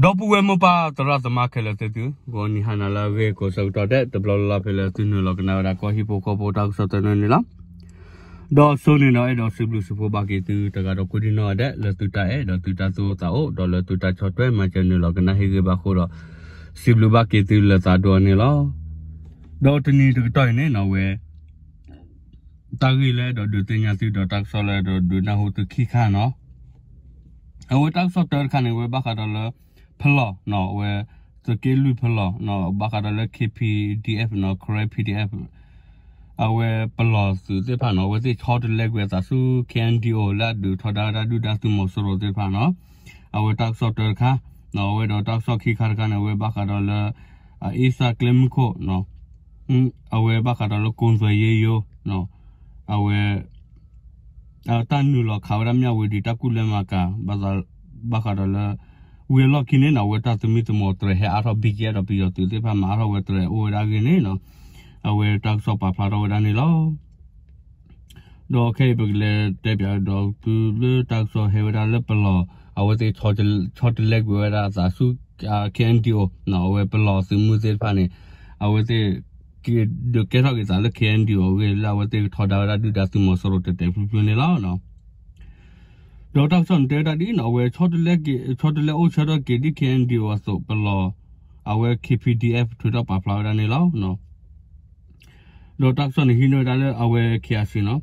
ဒီပုၢ်ဝဲၢ်မိၢ်ပၢ်သရၣ်သမါခဲလၢာ်သ့ၣ်သု, ဂီၤနံၤဟါနၤလၢအဂ့ၤကိးဆၢကတီၢ်ဒဲး တဘျီလၢ်လၢ်ဖဲလၢသုနုာ်လီၤကနၣ်ဝဲဒၣ်ကီၢ်ဟံၣ်ဖိဃီဖိတၢ်ကစီၣ်သနၢၣ်န့ၣ်လီၤ. ဒီးစိန့ၣ်ဒီး အဲၣ်ဒိးစံးဘျုးစံးဖှိၣ်ဘၣ်က့ၤသုတဂၤဒီးကိးဒံနီၢ်ဂၤဒဲး လၢသုတၢ်အဲၣ်ဒီးသုတၢ်သူၣ်အိၣ်သးအိၣ် ဒီးလၢသုတၢ်ဆီၣ်ထွဲမၤစၢၤနုာ်လီၤကနၣ်ဟ့ၣ်ဂံၢ်ဘါအဃိဒီး စံးဘျုးဘၣ်က့ၤသုလၢသးဒိၣ်အီၤန့ၣ်လီၤ. ဒီးတနံၤတကတီၢ်အံၤန့ၣ်နီၢ်ဝဲ တၢ်ဂ့ၢ်လၢအဲၣ်ဒိးဒုးသ့ၣ်ညါသုဒီးတၢ်ကစီၣ်လၢအဲၣ်ဒိးဒုးနၢ်ဟူသုခံခါနီၢ်. အဝဲတၢ်ကစီၣ်တၢတခါန့ၣ် ဝဲဘၣ်ဃးဒီးလၢ ဖလီၢ်နီၢ် အဝဲ သုးက့လွံၢ်ဖလီၢ်နီၢ် ဘၣ်ဃးဒီးလၢ K P D F နီၢ် Karen P D F အဝဲပလီၢ်သုးသ့ၣ်တဖၣ်နီၢ် အဝဲသ့ၣ်ဆီတလဲကွံာ်အသးဆူ K N D O လၢအဒုးထီဒါဝဲဒၣ်ဒုၣ်ဒါသုးမီၤစိရိၤသ့ၣ်တဖၣ်နီၢ်. အဝဲတၢ်ကစီၣ်တၢတခါနီၢ် အဝဲဒီးတၢ်ကစီၣ်ခံခါတခါန့ၣ် အဝဲဘၣ်ဃးဒီးလၢ အ့စၢ်ကျဲမုၢ်ခိၣ်နီၢ် အဝဲဘၣ်ဃးဒီးလၢ ကိၣ်သွဲးယ့ယိ အဝဲ တၢ်နုာ်လီၤခးဝဲဒၣ်မၠၣ်ဝံၤဒံးတၢ်ကူၣ်လဲၤမၤကၤ ဘၣ်ဃးဒီးလၢ ဝံၤအလီၢ်ခံန့ၣ်နီၢ် အဝဲတၢ်သမံသမိးတြဲၤဟဲအါထီၣ် B G F ဒီးပယီၤသုးသ့ၣ်တဖၣ်မၤအါထီၣ်ဝဲတြဲၤအိၣ်ဝဲဒၣ်အဂ့ၢ်န့ၣ်နီၢ် အဝဲတၢ်ကစီၣ်ပာ်ဖျါထီၣ်ဝဲဒၣ်န့ၣ်လီၤ. ဒီးခဲအံၤပကလဲၤတဲပၠးဒီးသုလၢတၢ်ကစီၣ်ဟဲဝဲဒၣ်လၢပလီၢ် အဝဲသ့ၣ်ဆီတလဲကွံာ်ဝဲဒၣ်အသးဆူ K N D O နီၢ် အဝဲပလီၢ်သုးမုၢ်သ့ၣ်တဖၣ်န့ၣ် အဝဲသ့ၣ် ဒုးကဲထီၣ်က့ၤသးလၢ K N D O အဂ့ၢ်လၢအဝဲသ့ၣ်ကထီဒါဝဲဒၣ်ဒုၣ်ဒါသုးမီၤစိရိၤတဲာ်တဲာ်ဖျုးဖျုးန့ၣ်လီၤ. ဒီးတၢ်ကစီၣ်န့ၣ်တဲဝဲဒၣ်ဒ်နီၢ် အဝဲ ဆီတလဲအိၣ်ဆၢထၢၣ်က့ၤဒ် K N D O အသိး ပလီၢ် အဝဲ K P D F ထုးထီၣ်ပာ်ဖျါဝဲဒၣ်န့ၣ်လီၤ. ဒီးတၢ်ကစီၣ်န့ၣ်ဟံးန့ၢ်ဝဲဒၣ်လၢအဝဲ K I C နီၢ်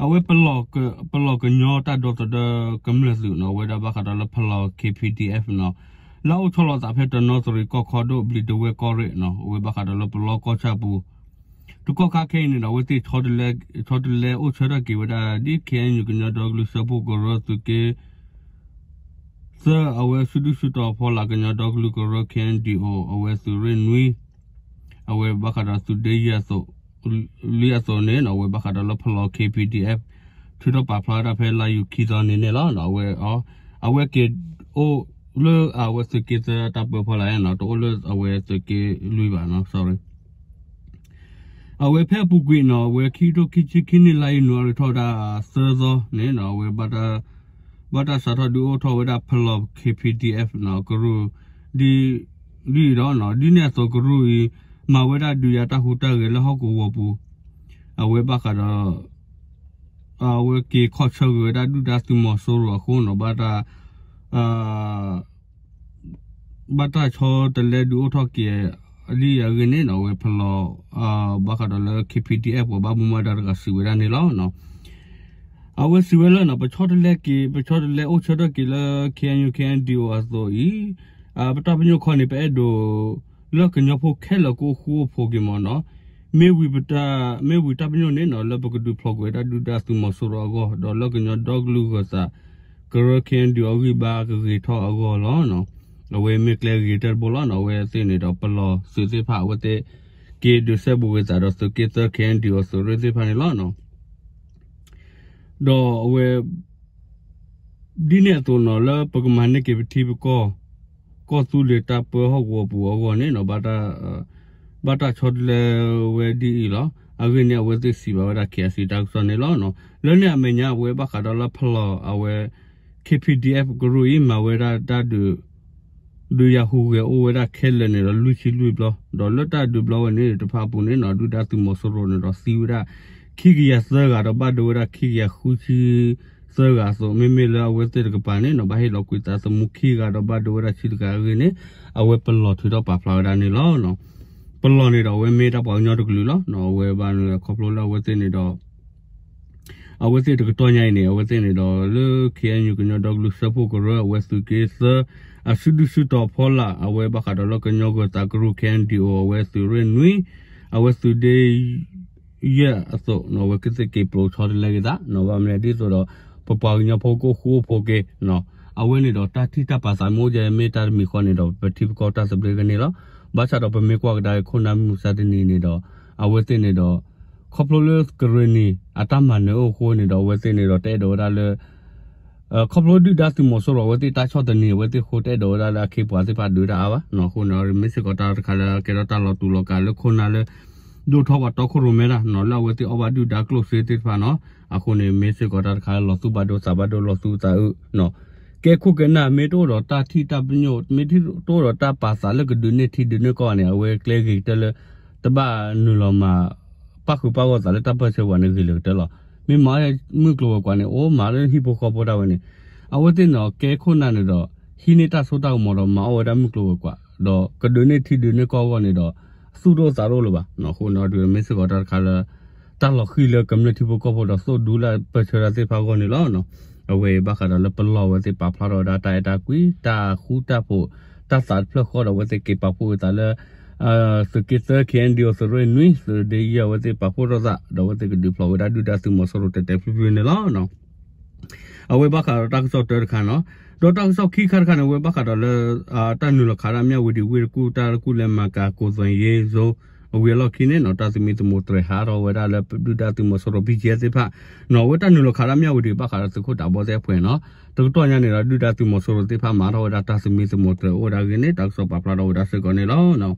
အဝဲ ပလီၢ်ကညီတၢ်ဒီသဒၢကမျၢၢ်သုးနီၢ် အဝဲဒၣ်ဘၣ်ဃးဒီးလၢပလီၢ် K P D F နီၢ် လၢအအိၣ်ဆီလီၤသးဖဲတနီသရံၣ်ကီၢ်ခီဒိၣ် ဘျံးဒဝဲၢ်ကီၢ်ရ့ၣ်နီၢ် အဝဲဘၣ်ဃးဒီးလၢပလီၢ်ကီၢ်ဆၣ်ပူၤ တကီၢ်ခါခဲအံၤန့ၣ်ဒီး အဝဲသ့ၣ် ဆီတလဲအိၣ်ဆၢထၢၣ်က့ၤဝဲဒၣ်ဒ် K N U ကညီဒီကလုာ်စၢဖှိၣ်ကရၢသုးက့ သၢ အဝဲစုဒုၣ်စုတီၤဖီလာ်ကညီဒီကလုာ်ကရၢ K N D O အဝဲသုးရ့ၣ်နွံ အဝဲဘၣ်ဃးဒီးသုးဒ့ယဲၢ်အသိး လံအသိးန့ၣ်နီၢ် အဝဲဘၣ်ဃးဒီးလၢပလီၢ် K P D F ထုးထီၣ်ပာ်ဖျါဝဲဒၣ်ဖဲလါယူၤခံသီန့ၣ်န့ၣ်လီၤ. အဝဲ အဝဲက့ၤအိၣ်လၢအဝဲသုးက့သၢတၢ်ပၢဖီလာ်နီၢ် တအိၣ်လၢအဝဲသုးက့လွံၢ်ဘၣ်နီၢ် sorry အဝဲဖဲအပူၤကွံာ်နီၢ် အဝဲခံကထိခံဆံခံနံၣ်လါယနူၤအါရံၤထီၣ်ဝဲဒၣ်သၢသီန့ၣ်နီၢ် အဝဲ ဘၣ်တၢ်စးထီၣ်ဒုးအိၣ်ထီၣ်ဝဲဒၣ်ဖလီၢ် K P D F နီၢ် ကရူၢ် ဒ် ဒ်အံၤဒီးနီၢ် ဒ်န့ၣ်အသိးကရူၢ်အံၤ မၤဝဲဒၣ်ဒုးယၤတၢ်ဟူးတၢ်ဂဲၤလၢဟီၣ်ကဝီၤပူၤ အဝဲဘၣ်ဃးဒီး အဝဲက့ၤခီၣ်ဆၢဂ့ၤဝဲဒၣ်ဒုၣ်ဒါသုးမီၤစိရိၤအဃိနီၢ် ဘၣ်တၢ် ဘၣ်တၢ်ဆီတလဲဒုးအိၣ်ထီၣ်က့ၤ ဒ်အံၤအဂ့ၢ်န့ၣ်နီၢ် အဝဲဖလီၢ် ဘၣ်ဃးဒီးလၢ K P D F ပှၤဘၣ်မူဘၣ်ဒါတဂၤစံးဝဲဒၣ်န့ၣ်လီၤ. အဝဲစံးဝဲလၢနီၢ် ပဆီတလဲက့ၤ ပဆီတလဲအိၣ်ဆၢထၢၣ်က့ၤလၢ K N U K N D O အသိးအံၤ ပတၢ်ပညိၣ်ခီန့ၣ် ပအဲၣ်ဒိး လၢကညီဖိခဲလၢာ်ကအိၣ်ဃူအိၣ်ဖိးက့ၤမ့ၢ်နီၢ် မ့ၢ်ဝံၤပတၢ် မ့ၢ်ဝံၤတၢ်ပညိၣ်န့ၣ်နီၢ် လၢပကဒုးဖျိးကွံာ်ဝဲဒၣ်ဒုၣ်ဒါသုးမီၤစိရိၤအဂီၢ် ဒီးလၢကညီဒီကလုာ်ဂၢၤသး ကရၢ K N D O အဂံၢ်ဘါကဂ့ၤထီၣ်အဂီၢ်လီၤ. အဝဲမ့ၢ်ကျဲဂ့ၤတၢၢ်တဘိလီၤနီၢ် အဝဲသ့ၣ်န့ၣ်ဒီးပလီၢ်သုးသ့ၣ်တဖၣ်အဝဲသ့ၣ် က့ၤဒုးစဲဘူးက့ၤသးဒီးသုးက့သၢ K N D O သုးရ့ၣ်သ့ၣ်တဖၣ်န့ၣ်လီၤ. ဒီးအဝဲ ဒ်န့ၣ်အသိးနီၢ် လၢပကမၤန့ၢ်က့ၤပထံပကီၢ် ကီၢ်သူလ့ၤတၢ်ပၢဟီၣ်ကဝီၤပူၤအဂီၢ်န့ၣ်နီၢ် ဘၣ်တၢ်ဆီတလဲဝဲဒ်အံၤလီၤ. အဂ့ၢ်န့ၣ် အဝဲသ့ၣ်စံးဘၣ်ဝဲဒၣ် K I C တၢ်ကစီၣ်န့ၣ်လီၤ. လၢန့ၣ်အမဲာ်ညါ အဝဲဘၣ်ဃးဒီးလၢဖလီၢ်အဝဲ K P D F ကရူၢ်အံၤ မၤဝဲဒၣ်တၢ်ဒုး ဒုးယၤဟူးဂဲၤအိၣ်ဝဲဒၣ်ခဲလၢာ်န့ၣ်ဒီး လွံၢ်ဆံလွံၢ်ဘျီ, ဒီးလၢတၢ်ဒုးဘျီဝဲန့ၣ်တဖၣ်အပူၤန့ၣ်နီၢ် ဒုၣ်ဒါသုးမီၤစိရိၤန့ၣ်ဒီးသံဝဲဒၣ် ခံကယၤသၢဂၤဒီးဘၣ်ဒိဝဲဒၣ်ခံကယၤဃုဆံသၢဂၤအသိး, မ့မ့ၢ်လၢအဝဲသ့ၣ်တကပၤန့ၣ်နီၢ် ဘၣ်ဟ့ၣ်လီၤကွံာ်သးသမူခံဂၤဒီးဘၣ်ဒိဝဲဒၣ်ဆံတဂၤအဂ့ၢ်န့ၣ် အဝဲပလီၢ်ထုးထီၣ်ပာ်ဖျါဝဲဒၣ်န့ၣ်လီၤ. ပလီၢ်န့ၣ်ဒီးအဝဲမ့ၢ်တၢ်ပှၤကညီတကလုာ်လီၤ. အဝဲဘၣ်န့ၣ်ခီဖျိလၢအဝဲသ့ၣ်န့ၣ်ဒီး အဝဲသ့ၣ်တကတီၢ်ညါအံၤန့ၣ် အဝဲသ့ၣ်န့ၣ်ဒီးလၢ K N U ကညီဒီကလုာ်စၢဖှိၣ်ကရၢ အဝဲသုးက့သၢ အစုဒုၣ်စုတီၤဖီလာ် အဝဲဘၣ်ဃးဒီးလၢကညီဂၢၤသးကရူၢ် K N D O အဝဲသုးရ့ၣ်နွံ အဝဲသုးဒ့ယဲၢ်အသိး အဝဲကသ့ၣ်က့ၤပျိးဆီတလဲက့ၤသး ဘၣ်မနုၤဒ်သိးဒီး ပပှၤကညီဖိကအိၣ်ဃူအိၣ်ဖိးက့ၤ အဝဲန့ၣ်ဒီးတၢ်ထံၣ်တၢ်ပာ်သးမ့ၢ်အိၣ်ဒ်အမ့ၢ်တၢ်တမံၤဃီန့ၣ်ဒီး ပထံပကီၢ်တၢ်သဘျ့ကန့ၢ်လီၤ. ဘၣ်ဆၣ်ဒီးပမ့ၢ်ကွၢ်ကဒါက့ၤခိၣ်နၢ်မုၢ်မဆါတနံၤန့ၣ်ဒီး အဝဲသ့ၣ်န့ၣ်ဒီး ခီဖျိလၢကရ့ၣ်နံၤအတၢ်မၤနၢၤအိၣ်အဃိန့ၣ်ဒီး အဝဲသ့ၣ်န့ၣ်ဒီးတအဲၣ်ဒိးဝဲဒၣ်လၢ ခီဖျိဒုၣ်ဒါသုးမီၤစိရိၤအဝဲသ့ၣ်တၢ်ဆီၣ်သနံး အဝဲသ့ၣ်ဃိတအဲၣ်ဒိးဝဲဒၣ်လၢအခ့အပှၤသ့ၣ်တဖၣ်ဒုးတၢ်အါဘၣ်နီၢ်. အဃိန့ၣ် မ့ၢ်စ့ၢ်ကီးတၢ်တခါလၢကဲထီၣ်တၢ်လီၤတူာ်လီၤကာ်လၢခိၣ်နၢ်လၢ ဒိၣ်ထီၣ်ပှၤတီခိၣ်ရိၣ်မဲတၢ်နီၢ် လၢအဝဲသ့ၣ်အီၣ်ဘၣ်ဒုၣ်ဒါကျိၣ်စ့သ့ၣ်တဖၣ်နီၢ်. အဃိန့ၣ် မ့ၢ်စ့ၢ်ကီးတၢ်တခါလၢလီၤသူၣ်ဘၣ်ဒိသးဘၣ်ဒိလီၤသူၣ်သးအုးနီၢ်. ကဲခိၣ်ကဲနၢ် မ့ၢ်တအိၣ်ဒီးတၢ်ထံၣ်တၢ်ပညိၣ် မ့ၢ်တအိၣ်ဒီးတၢ်ပာ်သးလၢကဒုးန့ၢ်ထံဒုးန့ၢ်ကီၢ်န့ၣ် အဝဲကျဲဂ့ၤကတၢၢ်လၢ တဘၣ်နုာ်လီၤမၤ ပၣ်ဃုာ်ပၣ်ဂီၢ်သးလၢတၢ်ပၢၢ်ဆၢပူၤန့ၣ်ဂ့ၤလၢာ်ကတၢၢ်လီၤ. မ့ၢ်မၤမုၢ်ကျိၤဝဲၤကွာ်န့ၣ် အိၣ်မၤလၢဟံၣ်ဖိဃီဖိတၢ်ဝဲန့ၣ် အဝဲသ့ၣ်န့ၣ် ကဲခိၣ်နၢ်န့ၣ်ဒီး ဟံးန့ၢ်တၢ်စိတၢ်ကမီၤဒီးမၤအီၣ်ဝဲဒၣ်မုၢ်ကျိၤဝဲၤကွာ် ဒီးကဒုးန့ၢ်ထံဒုးန့ၢ်ကီၢ်အဂီၢ်န့ၣ်ဒီး သူၣ်တအိၣ်သးတအိၣ်လၢၤဘၣ်. အဃိန့ၣ်ဒီးမ့ၢ်စ့ၢ်ကီးတၢ်တခါလၢ တၢ်လီၤဃံၤလၢကမျၢၢ်ထံဖိကီၢ်ဖိဒီးသိၣ်ဒူလၢပၢၢ်ဆၢတၢ်သ့ၣ်တဖၣ်အဂီၢ်န့ၣ်လီၤ. အဝဲအံၤဘၣ်ဃးဒီးလၢပလီၢ်အဝဲသ့ၣ်ပာ်ဖျါထီၣ်ဝဲဒၣ်တၢ်အဲၣ်တၢ်ကွံ တၢ်ဃူတၢ်ဖိး တၢ်သးတဖျၢၣ်ဃီဒီးအဝဲသ့ၣ်က့ၤပာ်ဖှိၣ်အသးလၢ သုးက့သၢ ခ့ၣ်အဲၣ်ယူၣ် သုးရ့ၣ်နွံ သုးဒ့ယဲၢ် အဝဲသ့ၣ်ပာ်ဖှိၣ်ထီၣ်သး ဒီးအဝဲသ့ၣ်ကဒုးဖျိးဝဲဒၣ်ဒုၣ်ဒါသုးမီၤစိရိၤတဲာ်တဲာ်ဖျုးဖျုးန့ၣ်လီၤ. အဝဲဘၣ်ဃးဒီးတၢ်ကစီၣ်တၢတခါန့ၣ်, ဒီးတၢ်ကစီၣ်ခံခါတခါန့ၣ် အဝဲဘၣ်ဃးဒီးလၢ တၢ်နုာ်လီၤခးဒၣ်မၠၣ်ဝတံၤဝ့ၢ်တကူၣ် တၢ်ကူၣ်လဲၤမၤကၤ ကိးသွဲၣ်ယ့ၣ်စိ အဝံၤအလီၢ်ခံန့ၣ်နီၤ တၢ်သမံသမိးတြဲၤဟးထီၣ်ဝဲဒၣ်လၢဒုၣ်ဒါသုးမီၤစိရိၤ ဘံၣ်ကၠ့သ့ၣ်တဖၣ်နီၤ အဝဲတၢ်နုာ်လီၤခးဒၣ်မၠၣ်ဝတံၤဘၣ်ဃးဒီးသုးခိၣ်ဒးဘီသ့ၣ်အဖှဲးနီၤ, တကတီၢ်ညါန့ၣ်ဒီး ဒုၣ်ဒါသုးမီၤစိရိၤသ့ၣ်တဖၣ်မၤထီၣ်ဝဲဒၣ်တၢ်သမံသမိးတြဲၤအိၣ်ဝဲဒၣ်အဂ့ၢ်န့ၣ် တၢ်ကစီၣ်ပာ်ဖျါထီၣ်ဝဲဒၣ်စ့ၢ်ကီးန့ၣ်လီၤ.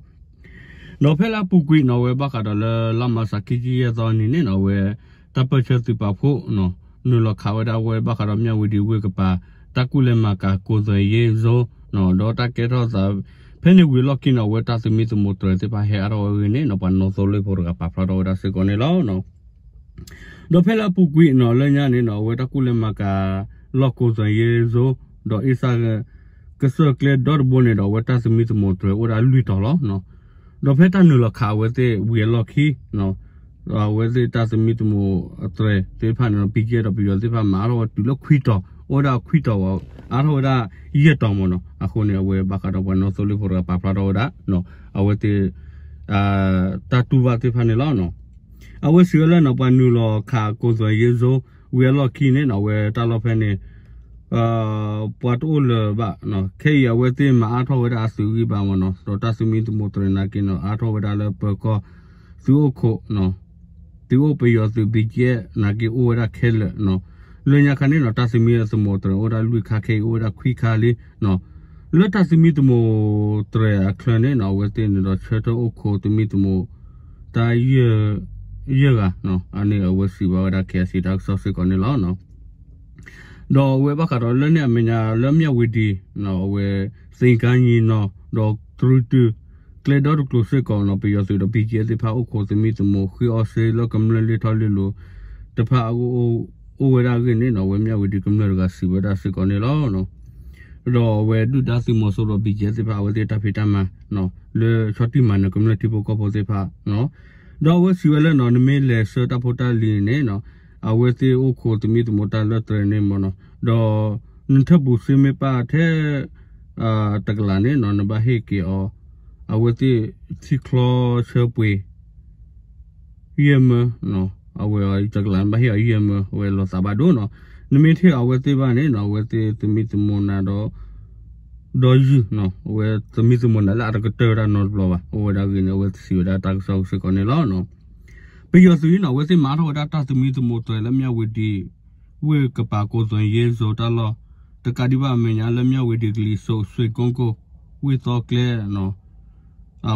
ဒီးဖဲလၢအပူၤကွံာ်နီၤ အဝဲဘၣ်ဃးဒီးလၢလါမၢ်ၡး ခံဆံယဲၢ်သီနံၤန့ၣ်နီၤ အဝဲ တၢ်ပၢၢ်ဆၢသုးပာ်ဖှိၣ်နီၤ နုာ်လီၤခးဝဲဒၣ်ဝဲဘၣ်ဃးဒီးမၠၣ်ဝတံၤဝ့ၢ်ကပၤ တၢ်ကူၣ်လဲၤမၤကၤ ကိးသွဲၣ်ယ့ၣ်စိနီၤ ဒီးတၢ်ကဲထီၣ်သး ဖဲန့ၣ်ဝံၤအလီၢ်ခံန့ၣ် အဝဲတၢ်သမံသမိးတြဲၤသ့ၣ်တဖၣ်ဟဲအါထီၣ်ဝဲအဂ့ၢ်န့ၣ်နီၤ ပှၤနီၣ်သိလ့ၣ်ဖိတဂၤပာ်ဖျါထီၣ်ဝဲဒၣ်စ့ၢ်ကီးန့ၣ်လီၤ. ဒီးဖဲလၢအပူၤကွံာ်နီၤ လၢညါန့ၣ်နီၤ အဝဲတၢ်ကူၣ်လဲၤမၤကၤ လီၢ်ကိးသွဲၣ်ယ့ၣ်စိ ဒီးအ့စၢ် ကစၢၢ်ကျဲဒီတဘိန့ၣ်ဒီး အဝဲတၢ်သမံသမိးတြဲၤအိၣ်ဒၣ်လွံၢ်တီၤလီၤ. ဒီးဖဲတၢ်နုာ်လီၤခးအဝဲသ့ၣ်ဝံၤအလီၢ်ခံ အဝဲသ့ၣ်တၢ်သမံသမိးအတြဲၤသ့ၣ်တဖၣ်န့ၣ်ဒီး ဘံၣ်ကၠ့ဒီးပယီၤသ့ၣ်တဖၣ်မၤအါထီၣ်ဝဲတုၤလၢခွံတီၤ အိၣ်ဝဲဒၣ်ခွံတီၤဝဲ အါထီၣ်ဝဲဒၣ်ယဲၢ်တီၤမ့ၢ်နီၤ. အဃိန့ၣ် အဝဲဘၣ်ဃးဒီးပှၤနီၣ်သိလ့ၣ်ဖိတဂၤပာ်ဖျါထီၣ်ဝဲဒၣ် အဝဲသ့ၣ် တၢ်တူၢ်ဘၣ်သ့ၣ်တဖၣ်န့ၣ်လီၤ. အဝဲစံးဝဲလၢနီၤ ပှၤနုာ်လီၤခးကိးသွဲၣ်ယ့ၣ်စိ ဝံၤအလီၢ်ခံန့ၣ်နီၤ အဝဲတၢ်လီၢ်ဖဲန့ၣ် ပှၤတအိၣ်လၢၤဘၣ်နီၤ. ခဲအံၤအဝဲသ့ၣ်မၤအါထီၣ်ဝဲဒၣ်အသုးဂံၢ်ဘါမ့ၢ်နီၤ ဒီးတၢ်သမံသမိးတြဲၤနာ်က့နီၤ အါထီၣ်ဝဲဒၣ်လၢပၢၤကီၢ် သုးအိၣ်ခိး သုးအိၣ်ပယီၤသုး ဘံၣ်ကၠ့ နာ်က့အိၣ်ဝဲဒၣ်ခဲလၢာ်နီၤ. လၢညါခါန့ၣ်နီၤ တၢ်သမံသမိးတြဲၤအိၣ်ဒၣ်လွံၢ်ခါ ခဲအံၤအိၣ်ဝဲဒၣ်ခွံခါလံနီၤ. လၢတၢ်သမံသမိးတြဲၤအချၢန့ၣ်နီၤ အဝဲသ့ၣ်န့ၣ်ဒီးဆၢထၢၣ်အိၣ်ခိးသမံသမိး တၢ် ယဲၢ်ဂၤနီၤ. အန့ၣ်အဝဲစံးဘၣ်ဝဲဒၣ် ခဲအစံး တၢ်ကစီၣ်စ့ၢ်ကီးန့ၣ်လီၤ. ဒီးအဝဲဘၣ်ဃးဒီးလၢန့ၣ်အမဲာ်ညါလၢမၠၣ်ဝတံၤ အဝဲ သ့ၣ်ကါညီနီၤ ဒီးတြူတု ကျဲဒီတကျိၤစ့ၢ်ကီးနီၤ ပယီၤသုးဒီး ဘံၣ်ကၠ့သ့ၣ်တဖၣ်အိၣ်ခိးသမံသမိး ဃ့အီစ့လၢကမျၢၢ်လ့ထီၣ်လ့လိၤတဖၣ် အိၣ်ဝဲဒၣ်အဂ့ၢ်န့ၣ်နီၤ အဝဲမၠၣ်ဝတံၤကမျၢၢ်တဂၤစံးဝဲဒၣ်စ့ၢ်ကီးန့ၣ်လီၤ. ဒီးအဝဲဒုၣ်ဒါသုးမီၤစိရိၤ ဘံၣ်ကၠ့သ့ၣ်တဖၣ် အဝဲသ့ၣ်တၢ်ဖံးတၢ်မၤ လၢဆီၣ်တံၢ်မၤနၢၤကမျၢၢ်ထံဖိကီၢ်ဖိသ့ၣ်တဖၣ် ဒီးအဝဲစံးဝဲလၢနီၤ နမ့ၢ်လဲၤဆှၢတၢ်ဖိတၢ်လံၤန့ၣ်နီၤ အဝဲသ့ၣ်အိၣ်ခိးသမံသမိးတၢ်လၢတြဲၤန့ၣ်မ့ၢ်နီၤ ဒီးနထၢၣ်ပူၤစ့မ့ၢ်ပၣ်ထဲ တကလးန့ၣ်နီၤ နဘၣ်ဟ့ၣ်က့ၤအီၤ အဝဲသ့ၣ်ထံချီဆၢပှ့ၤ ယဲၢ်မၢ အဝဲအီၤတကလး နဘၣ်ဟ့ၣ်အီၤယဲၢ်မၢ အဝဲလီၤသးဘၣ်ဒိနီၤ. နမ့ၢ်တဟ့ၣ်အဝဲသ့ၣ်ဘၣ်န့ၣ်နီၤ အဝဲသ့ၣ်သမံသမိးနၤဒီး ဒီးယုၢ်နီၤ အဝဲသမံသမိးနၤလၢအတကတၢၢ်ဝဲဒၣ်နီတဘျီဘၣ် အိၣ်ဝဲဒၣ်အဂ့ၢ်န့ၣ် အဝဲစံးဝဲဒၣ်တၢ်ကစီၣ်စ့ၢ်ကီးန့ၣ်လီၤ. ပယီၤသုးအံၤနီၤ အဝဲသ့ၣ်မၤထီၣ်ဝဲဒၣ်တၢ်သမံသမိးတြဲၤလၢမၠၣ်ဝတံၤ ဝ့ၢ်ကပၤ ကိးသွဲၣ်ယ့ၣ်စိတၢ်လီၢ် တကးဒံးဘၣ်အမဲာ်ညါလၢမၠၣ်ဝတံၤကလံၤစိး စွ့ၣ်ကိၣ်ကိၣ် ဝ့ၢ်သီကျဲနီၤ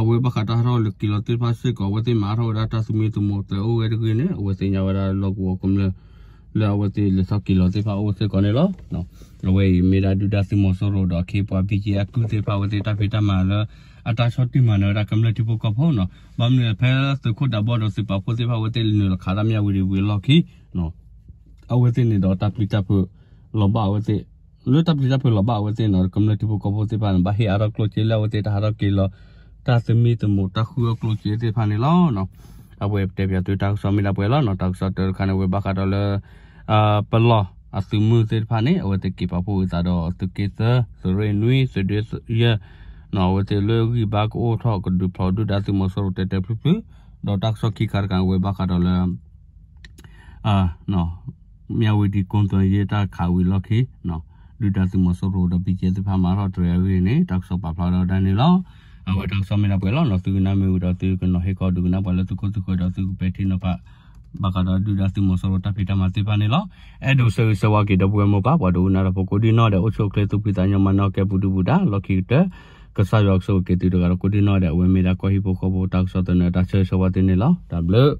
အဝဲဘၣ်ဃးတၢ်ဟးထီၣ်လၢက့ၤလီၤသ့ၣ်တဖၣ်စ့ၢ်ကီး အဝဲသ့ၣ်မၤထီၣ်ဝဲဒၣ်တၢ်သမံသမိးတြဲၤအိၣ်ဝဲတဂ့ၢ်န့ၣ် အဝဲသ့ၣ်ညါဝဲဒၣ်လီၢ်ကဝီၤကမျၢၢ် လၢအဝဲသ့ၣ်လဲၤထီၣ်က့ၤလီၤသ့ၣ်တဖၣ်အိၣ်စ့ၢ်ကီးန့ၣ်လီၤ. အဝဲအံၤမ့ၢ်ဒၣ်ဒုၣ်ဒါသုးမီၤစိရိၤဒီးအခ့အပှၤ ဘံၣ်ကၠ့အကုၢ်သ့ၣ်တဖၣ် အဝဲသ့ၣ်တၢ်ဖံးတၢ်မၤလၢ အတၢ်ဆီၣ်တံၢ်မၤနၢၤဝဲဒၣ်ကမျၢၢ်ထံဖိကီၢ်ဖိနီၤ. ဘၣ်မနုၤလဲၣ် ဖဲသုးခိၣ်ဒးဘီဒီးသုးပာ်ဖှိၣ်သ့ၣ်တဖၣ် အဝဲသ့ၣ်နုာ်လီၤခးဒၣ်မၠၣ်ဝတံၤဝံၤအလီၢ်ခံ အဝဲသ့ၣ်န့ၣ်ဒီးတၢ်ပျံၤတၢ်ဖုးလီၤဘၣ်အဝဲသ့ၣ် လၢတၢ်ပျံၤတၢ်ဖုးလီၤဘၣ်အဝဲသ့ၣ်န့ၣ်ဒီး ကမျၢၢ်ထံဖိကီၢ်ဖိသ့ၣ်တဖၣ်န့ၣ် ဘၣ်ဟ့ၣ်အါထီၣ်ကျိၣ်စ့လၢအဝဲသ့ၣ်တၢ်ဟးထီၣ်က့ၤလီၤ တၢ်သမံသမိးတၢ်ဃုအီၣ်ကျိၣ်စ့သ့ၣ်တဖၣ်န့ၣ်လီၤ. အဝဲပတဲပၠးသုတၢ်ကစီၣ်မ့ၢ်ဒၣ်ပှဲၤလီၤနီၤ. တၢ်ကစီၣ်တၢတခါန့ၣ် အဝဲဘၣ်ဃးဒီးလၢ ပလီၢ်အသုးမုၢ်သ့ၣ်တဖၣ်န့ၣ် အဝဲသ့ၣ်က့ၤပာ်ဖှိၣ်ဝံသးဒီးသုးက့သၢ သုးရ့ၣ်နွံ သုးဒ့ယဲၢ် အဝဲသ့ၣ်လၢဂံၢ်ဘါကအိၣ်ထီၣ်ကဒုးဖျိးဒုၣ်ဒါသုးမီၤစိရိၤတဲာ်တဲာ်ဖျုးဖျုး ဒီးတၢ်ကစီၣ်ခံခါတခါန့ၣ် အဝဲဘၣ်ဃးဒီးလၢ မၠၣ်ဝတံၤ ကိးသွဲၣ်ယ့ၣ်တၢ်ခးဝံၤလီၢ်ခံ ဒုၣ်ဒါသုးမီၤစိရိၤဒီး ဘံၣ်ကၠ့သ့ၣ်တဖၣ်မၤထီၣ်တြဲၤအဂ့ၢ်န့ၣ် တၢ်ကစီၣ်ပာ်ဖျါထီၣ်ဝဲဒၣ်န့ၣ်လီၤ. အဝဲတၢ်ကစီၣ်မ့ၢ်ဒၣ်ပှဲၤလီၤနီၤ. သုကနၣ်မ့ၢ်ဝံၤဒီးသုကနီၤဟ့ၣ်ခီဒုးကနၣ်ပှၤလၢသုခိၣ်သုဃၢၤဒီးသုကပဲာ်ထံနီၤဖး ဘၣ်ဃးဒီးဒုၣ်ဒါသုးမီၤစိရိၤတၢ်ဖံးတၢ်မၤသ့ၣ်တဖၣ်န့ၣ်လီၤ. အဲၣ်ဒိးဆၢဂ့ၤဆၢဝါက့ၤဒီပုၢ်ဝဲၢ်မိၢ်ပၢ် ပှၤဒိကနၣ်တၢ်ဖိကိးဒံနီၢ်ဒဲး အိၣ်ဆူၣ်အိၣ်ချ့သူၣ်ဖှံသးညီ မၤနၢၤကဲပူၤဒုပူၤဒါ လီၢ်ခံကတၢၢ် ကစၢ်ယွၤကဆိၣ်ဂ့ၤက့ၤသုတဂၤဒီးကိးဒံနီၢ်ဒဲး အဝဲမ့ၢ်ဒၣ်ကီၢ်ဟံၣ်ဖိဃီဖိတၢ်ကစီၣ်သန့ တၢ်ဆၢဂ့ၤဆၢဝါသ့န့ၣ်လီၤ. တၢ်ဘျုး